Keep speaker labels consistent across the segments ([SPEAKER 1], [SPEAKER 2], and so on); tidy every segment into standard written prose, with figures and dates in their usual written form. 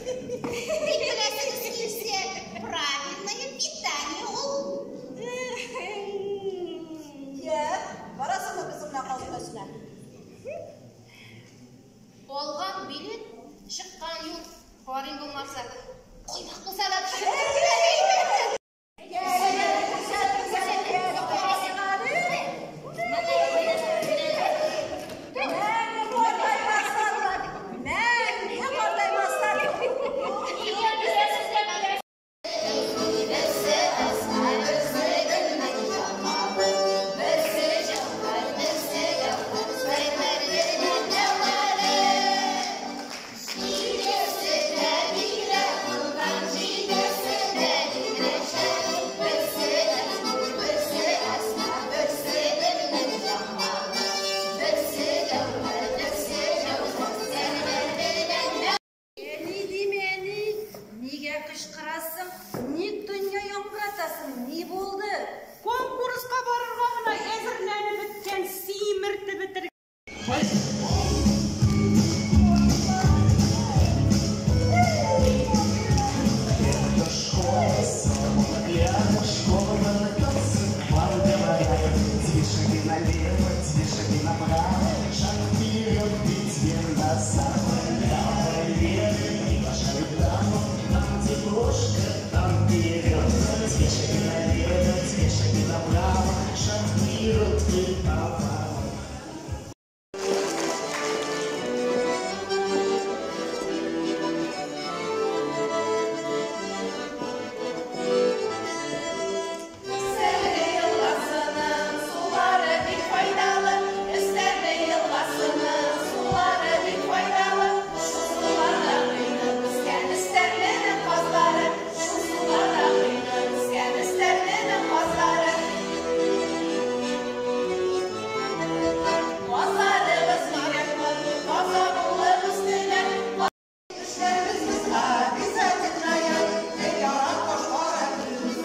[SPEAKER 1] Бик беләсегез килсә, правильное питание ул.
[SPEAKER 2] Йә, барасыңмы безнең белән каз өмәсенә?
[SPEAKER 1] Алган билет, чыккан юл, барыйм булмаса. Коймак булса да пешереп.
[SPEAKER 2] Мәңге картаймаслар! Мәңге картаймаслар!
[SPEAKER 1] Берсе Әсма, берсе Гөлнең җамалы, берсе Җәүһәр, берсе Гәүһәр, Сәрвәр белән Дәүләре. Җидесе дә бигрәк булган, җидесе дә бигрәк шәп. Берсе Әсма, берсе Әсма, берсе Гөлнең җамалы, берсе Гәүһәр, берсе Җәүһәр, Сәрвәр белән Дәүләре.
[SPEAKER 3] Әни дим, әни, нигә кычкырасың? Ник дөнья яңгыратасың? Ни булды?
[SPEAKER 4] Конкурска барырга гына әзерләнеп беткән, симертеп бетергән.
[SPEAKER 5] Это школа самого первого, школа на танцы. Вам говорят, две шаги налево, две шаги направо, шаг вперед и две назад. Кавалеры приглашают даму, там, где крошка, там вперед. Две шаги налево, две шаги направо, шаг вперед и поворот.
[SPEAKER 6] Сәрле елгасының сулары бик файдалы, Өстәрле елгасының сулары бик файдалы. Шул суларда коенып үскән Өстәрленең казлары, шул суларда коенып үскән Өстәрленең казлары. Казларыбыз бигрәк матур, таза булып үстеләр.
[SPEAKER 2] Эшләребез без обязательная, ярат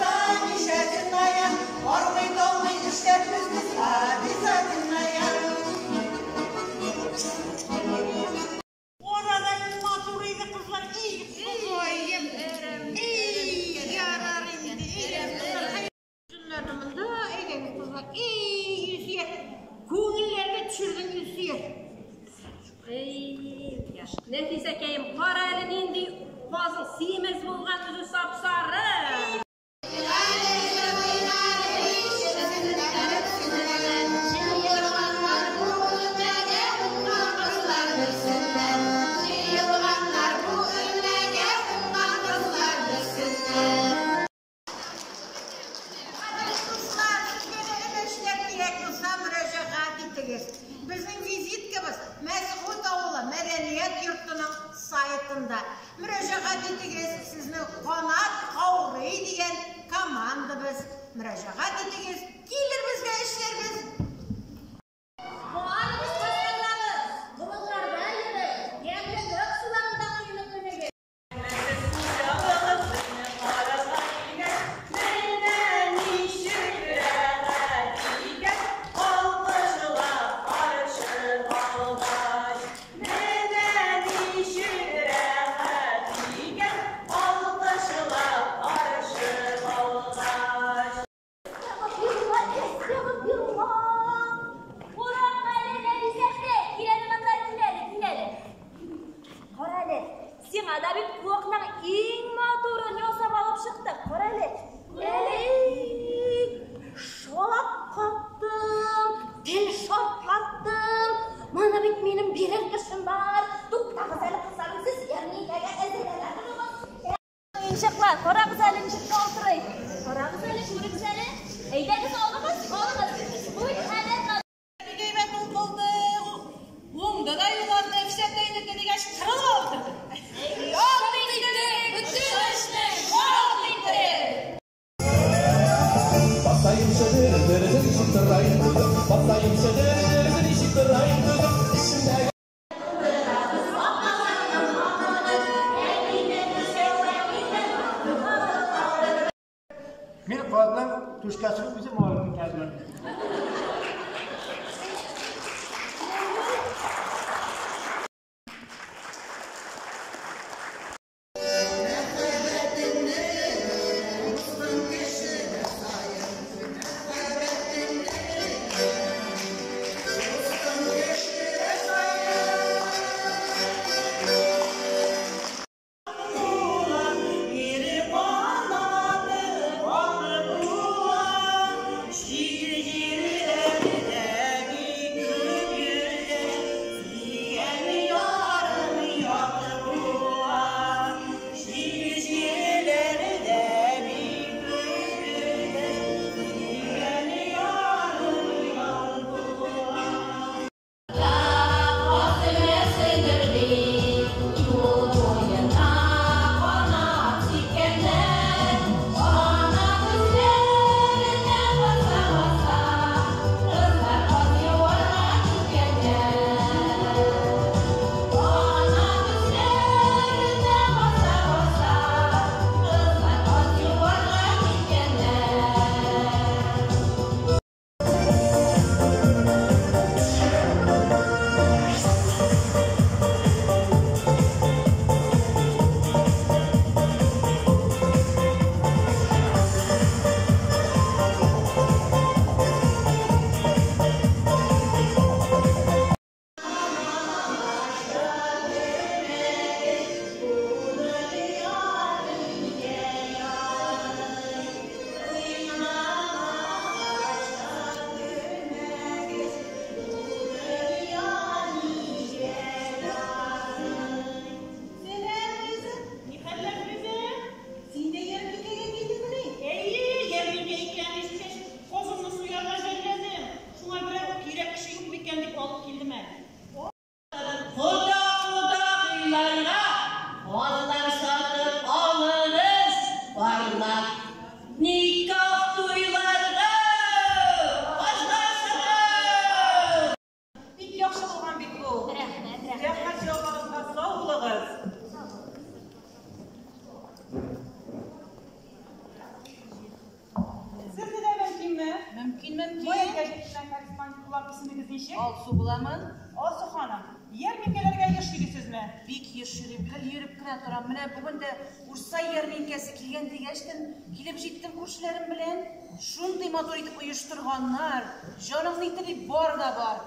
[SPEAKER 2] замечательная, армый-талмый эшләребез без обязательная.
[SPEAKER 4] Арада матур иде кызлар. Ий, Ходаем. Ий, ярар инде. Ий, кызлар. Монда әйдәгез, кызлар. Ий, Илсөяр. Күңелләрне төшердең, Илсөяр.
[SPEAKER 3] Эй, Нәфисәкәем, кара әле нинди казың симез булган, үзе сап-сары.
[SPEAKER 1] Җыелганнар бу өмәгә уңган кызлар белсеннәр. Җыелганнар бу өмәгә уңган кызлар белсеннәр.
[SPEAKER 4] Кадерле дуслар, сезгә дә өмәчеләр кирәк булса, мөрәҗәгать итегез. Безнең визиткабыз Мәсгут авылы мәдәният йортының сайтында. Мөрәҗәгать итегез, сезне Канат Каурый дигән командабыз. Мөрәҗәгать итегез, килербезгә эшләрбез.
[SPEAKER 3] Барыгыз кызларлагыз, болыннарда йөреп, ямьле Ык суларында коенып менегез. Әстәгъфирулла, Курыкма әле, Нәфисәсе, кил әле монда, кил әле, кил әле. Кара әле, сиңа да бит куакның иң матурын ясап алып чыктык. Кара әле. Әй, шаккаттым, тел шартлаттым. Моны бит минем бирер кешем бар. Туктагыз әле, кызларым, сез ярминкәгә әзерләнә торыгыз. Уенчыклар, карагыз әле, ничек калтырый. Карагыз әле, күрегез әле. Әйдәгез, алыгыз, алыгыз. Бу бит хәләл.
[SPEAKER 2] Бик әйбәт ул булды. Уңды да юлларны Нәфисәттәйнеке дигәч, кырылып алып утырды. Ялт итте, бөтен эшне ялт итте.
[SPEAKER 5] Басайымчы дер ничек торайым түзеп, басайымчы дер ничек торайым түзеп, эчемдәге
[SPEAKER 7] Мин казның түшкәсен үзем алып китәрмен.
[SPEAKER 2] ничек?
[SPEAKER 6] Алсу буламын.
[SPEAKER 2] Алсу ханым, ярминкәләргә еш йөрисезме?
[SPEAKER 6] Бик еш йөрим, гел йөреп кенә торам. Менә бүген дә Урсай ярминкәсе килгән дигәчтен килеп җиттем күршеләрем белән. Шундый матур итеп оештырганнар. Җаның ни тели, бар да бар.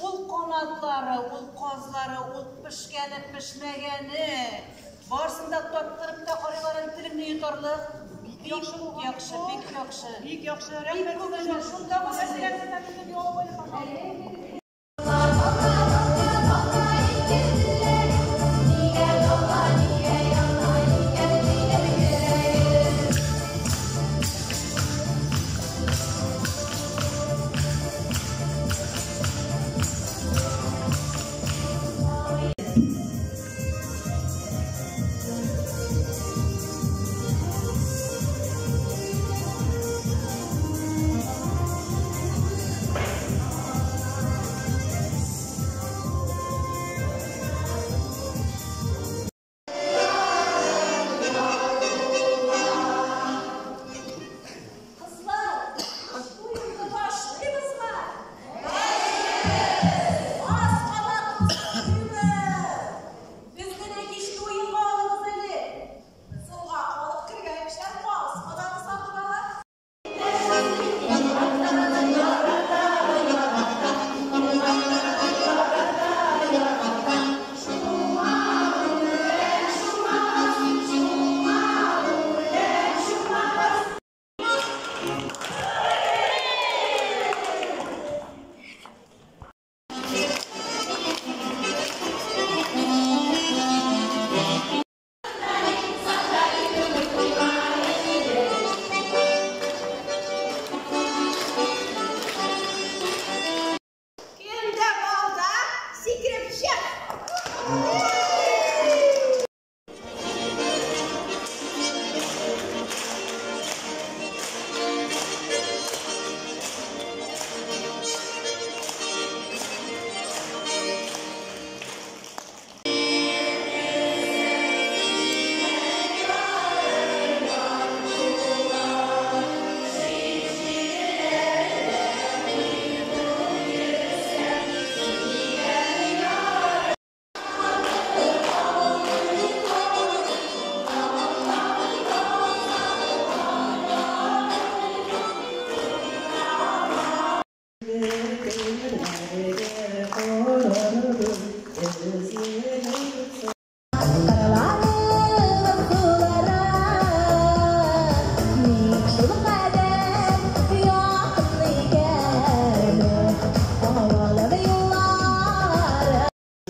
[SPEAKER 6] Ул канатлары, ул казлары, ул пешкәне, пешмәгәне. Барысын да таптырып та карыйлар әле, телеңне йотарлык. Бик яхшы, бик яхшы.
[SPEAKER 2] Бик яхшы.
[SPEAKER 6] Бик
[SPEAKER 2] Рәхмәт
[SPEAKER 6] күңелле,
[SPEAKER 2] сезгә.
[SPEAKER 6] шунда
[SPEAKER 3] Кызлар, уенны башлыйбызмы? Аз кала кызлар. Безне дә кичке уенга алыгыз әле. Соңга калып кергән кешеләр аз каланы сатып ала.
[SPEAKER 4] Кемдә балда, сикереп чык.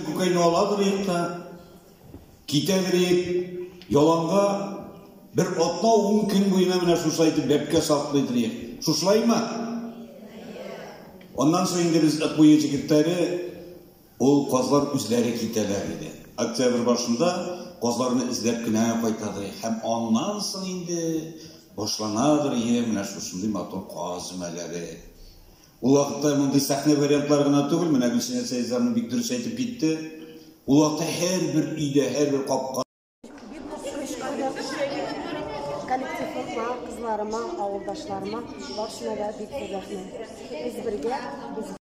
[SPEAKER 8] Күкәйне аладыр идек та, китәдер идек, яланга бер атна 10 көн буена менә шушылай итеп бәбкә саклыйдыр идек. Шушылаймы? Аннан соң инде без Ык буе җегетләре ул казлар үзләре китәләр иде. Октябрь башында казларны эзләп кенә кайтадыр. Һәм аннан соң инде башланадыр иде менә шушындый матур каз өмәләре. Ул вакытта мондый сәхнә вариантлары гына түгел, менә Гөлсинә Сәйзаның бик дөрес әйтеп китте. Ул вакытта һәрбер өйдә, һәрбер капка
[SPEAKER 9] Коллективыма, кызларыма, авылдашларыма барысына да бик зур рәхмәт. Без бергә, без